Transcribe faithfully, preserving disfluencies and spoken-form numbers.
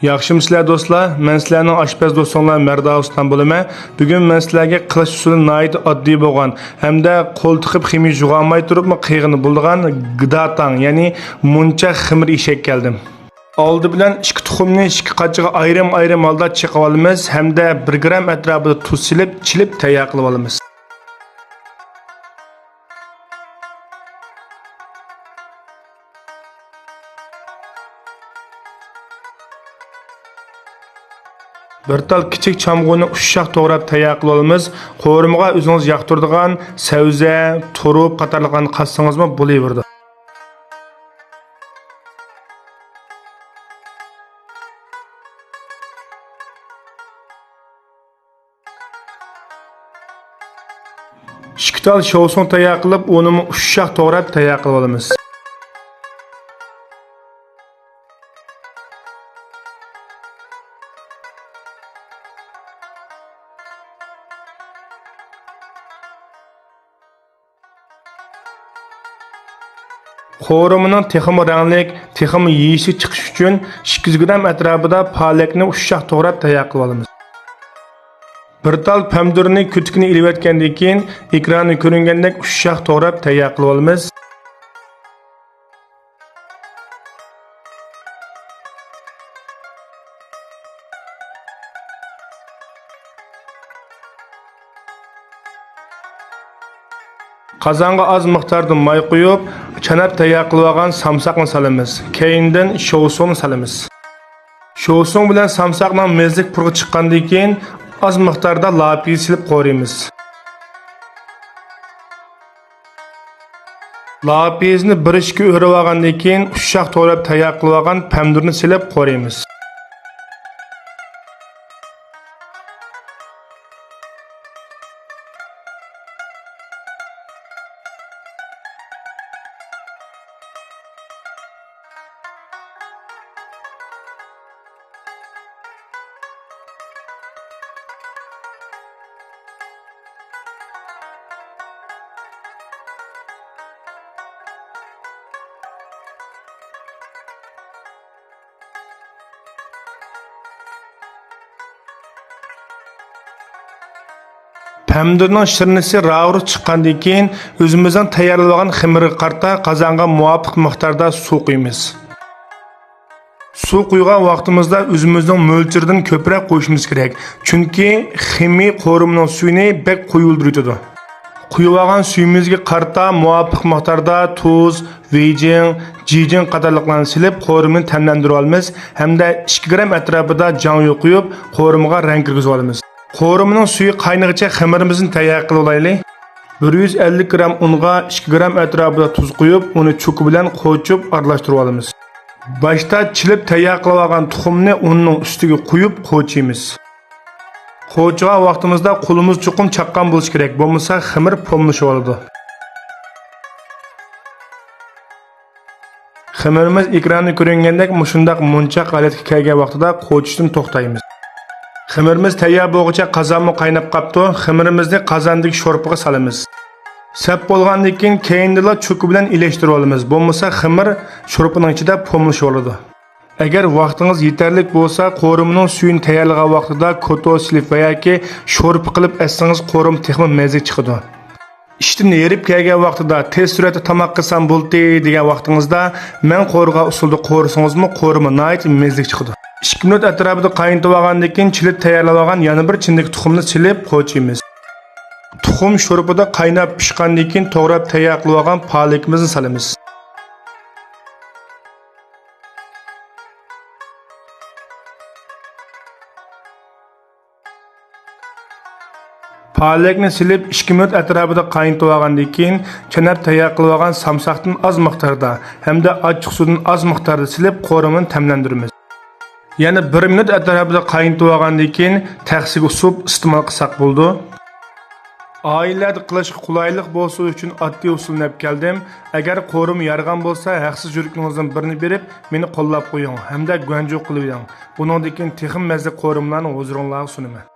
ياخشىمۇسىلەر دوستلار؟ مەن سىلەرنىڭ ئاشپەز دوستۇڭلار مەرداۋۇستان بولىمەن. بۈگۈن مەن سىلەرگە قىلىش ئۇسۇلى ناھايىتى ئاددىي بولغان ھەمدە قول تىقىپ خىمىيە يۇغالماي تۇرۇپمۇ قىيغىنى بولىدىغان گىداتاڭ، يەنى مۇنچا خېمىر ئېشەك كەلدىم. ئالدى بىلەن ئىككى تۇخۇمنى ئىككى قاچىغا ئايرىم-ئايرىم ھالدا چېقىۋالىمىز ھەمدە بىر گرام ئەتراپىدا تۇز سېلىپ، چىلىپ تەييار قىلىۋالىمىز. بىر تال كىچىك چامغۇرنى ئۇششاق توغراپ تەييار قىلىۋالىمىز. قورۇمىغا ئۆزىڭىز ياقتۇرىدىغان سەۋزە، تۇرۇپ قاتارلىقلارنى قاتسىڭىزمۇ بولۇۋېرىدۇ. ئىككى تال شوۋسۇڭ تەييار قىلىپ، ئۇنىمۇ ئۇششاق توغراپ تەييار قىلىۋالىمىز. قورۇمىنىڭ تېخىمۇ رەڭلىك، تېخىمۇ يېيىشلىك چىقىشى ئۈچۈن ئىككى يۈز گرام ئەتراپىدا پالەكنى ئۇششاق توغراپ تەييار قىلىۋالىمىز. بىر تال پەمىدۇرنى كۆتۈكىنى ئېلىۋەتكەندىن كېيىن، ئېكراندا كۆرۈنگەندەك ئۇششاق توغراپ تەييار قىلىۋالىمىز. قازانغا ئاز مىقداردا ماي قۇيۇپ، چاناپ تەييار قىلىۋالغان سامساقنى سالىمىز. كەينىدىن شوۋسۇڭنى سالىمىز. شوۋسۇڭ بىلەن سامساقنىڭ مەززىلىك پۇرىقى چىققاندىن كېيىن، ئاز مىقداردا لاپىز سېلىپ قورۇيمىز. لاپىزنى بىر ئىككى ئۆرۈۋالغاندىن كېيىن، ئۇششاق توغراپ تەييار قىلىۋالغان پەمىدۇرنى سېلىپ قورۇيمىز. پەمىدۇرنىڭ شىرنىسى راۋۇرۇس چىققاندىن كېيىن، ئۆزىمىزنىڭ تەييارلىۋالغان خېمىرغا قارىتا قازانغا مۇۋاپىق مىقداردا سۇ قۇيىمىز. سۇ قۇيغان ۋاقتىمىزدا ئۆزىمىزنىڭ مۆلچىرىدىن كۆپرەك قۇيۇشىمىز كېرەك، چۈنكى خېمىر قورۇمىنىڭ سۈيىنى بەك قويۇۋېتىدۇ. قۇيۇۋالغان سۈيىمىزگە قارىتا مۇۋاپىق مىقداردا تۇز، ۋېيجىڭ، جىجىڭ قاتارلىقلارنى سېلىپ، قورۇمىنى تەملەندۈرۈۋالىمىز ھەمدە ئىككى گرام ئەتراپىدا جاڭيۇ قۇيۇپ، قورۇمىغا رەڭ كىرگۈزۈۋالىمىز. قورۇمىنىڭ سۈيى قاينىغىچە خېمىرىمىزنى تەييار قىلىۋالايلى. بىر يۈز ئەللىك گرام ئۇنغا ئىككى گرام ئەتراپىدا تۇز قۇيۇپ، ئۇنى چوكا بىلەن قوچۇپ ئارىلاشتۇرۇۋالىمىز. باشتا چىلىپ تەييار قىلىۋالغان تۇخۇمنى ئۇننىڭ ئۈستىگە قۇيۇپ قوچىيمىز. قوچىغان ۋاقتىمىزدا قولىمىز چوقۇم چاققان بولۇشى كېرەك، بولمىسا خېمىر پوملىشىۋالىدۇ. خېمىرىمىز ئېكراندا كۆرۈنگەندەك مۇشۇنداق مۇنچاق ھالەتكە كەلگەن ۋاقتىدا قوچۇشتىن توختايمىز. خېمىرىمىز تەييار بولغۇچە قازانمۇ قايناپ قاپتۇ. خېمىرىمىزنى قازاندىكى شورپىغا سالىمىز. سەپ بولغاندىن كېيىن، كەينىدىلا چوكا بىلەن ئىلەشتۈرۈۋالىمىز، بولمىسا خېمىر شورپىنىڭ ئىچىدە پوملىشىۋالىدۇ. ئەگەر ۋاقتىڭىز يېتەرلىك بولسا، قورۇمىنىڭ سۈيىنى تەييارلىغان ۋاقتىدا كوتۇر سېلىپ ۋە ياكى شورپا قىلىپ ئەتسىڭىز، قورۇما تېخىمۇ مەززىلىك چىقىدۇ. ئىشتىن ھېرىپ كەلگەن ۋاقتىدا تېز سۈرئەتتە تاماق قىلسام بولدى دېگەن ۋاقتىڭىزدا، مەن قورۇغان ئۇسۇلدا قورۇسىڭىزمۇ قورۇما ناھايىتى مەززىلىك چىقىدۇ. ئىككى مىنۇت ئەتراپىدا قاينىتىۋالغاندىن كېيىن، چىلىپ تەييارلىۋالغان يەنە بىر چىندىكى تۇخۇمنى سېلىپ قوچىيمىز. تۇخۇم شورپىدا قايناپ پىشقاندىن كېيىن، توغراپ تەييار قىلىۋالغان پالىكىمىزنى سالىمىز. پالەكنى سېلىپ، ئىككى مىنۇت ئەتراپىدا قاينىتىۋالغاندىن كېيىن، چاناپ تەييار قىلىۋالغان سامساقتىن ئاز مىقداردا ھەمدە ئاچچىقسۇدىن ئاز مىقداردا سېلىپ، قورۇمىنى تەملەندۈرىمىز. يەنە بىر مىنۇت ئەتراپىدا قاينىتىۋالغاندىن كېيىن، تەخسىگە ئۇسۇپ ئىستېمال قىلساق بولىدۇ. ئائىلىلەردە قىلىشقا قولايلىق بولسۇن ئۈچۈن ئاددىي ئۇسۇلنى ئېلىپ كەلدىم. ئەگەر قورۇما يارىغان بولسا، ھەقسىز يۈرىكىڭىزدىن بىرنى بېرىپ، مېنى قوللاپ قويۇڭ ھەمدە گۇەنجۇ قىلىۋېلىڭ. بۇنىڭدىن كېيىن تېخىمۇ مەززىلىك قورۇمىلارنى ھۇزۇرۇڭلارغا سۇنىمەن.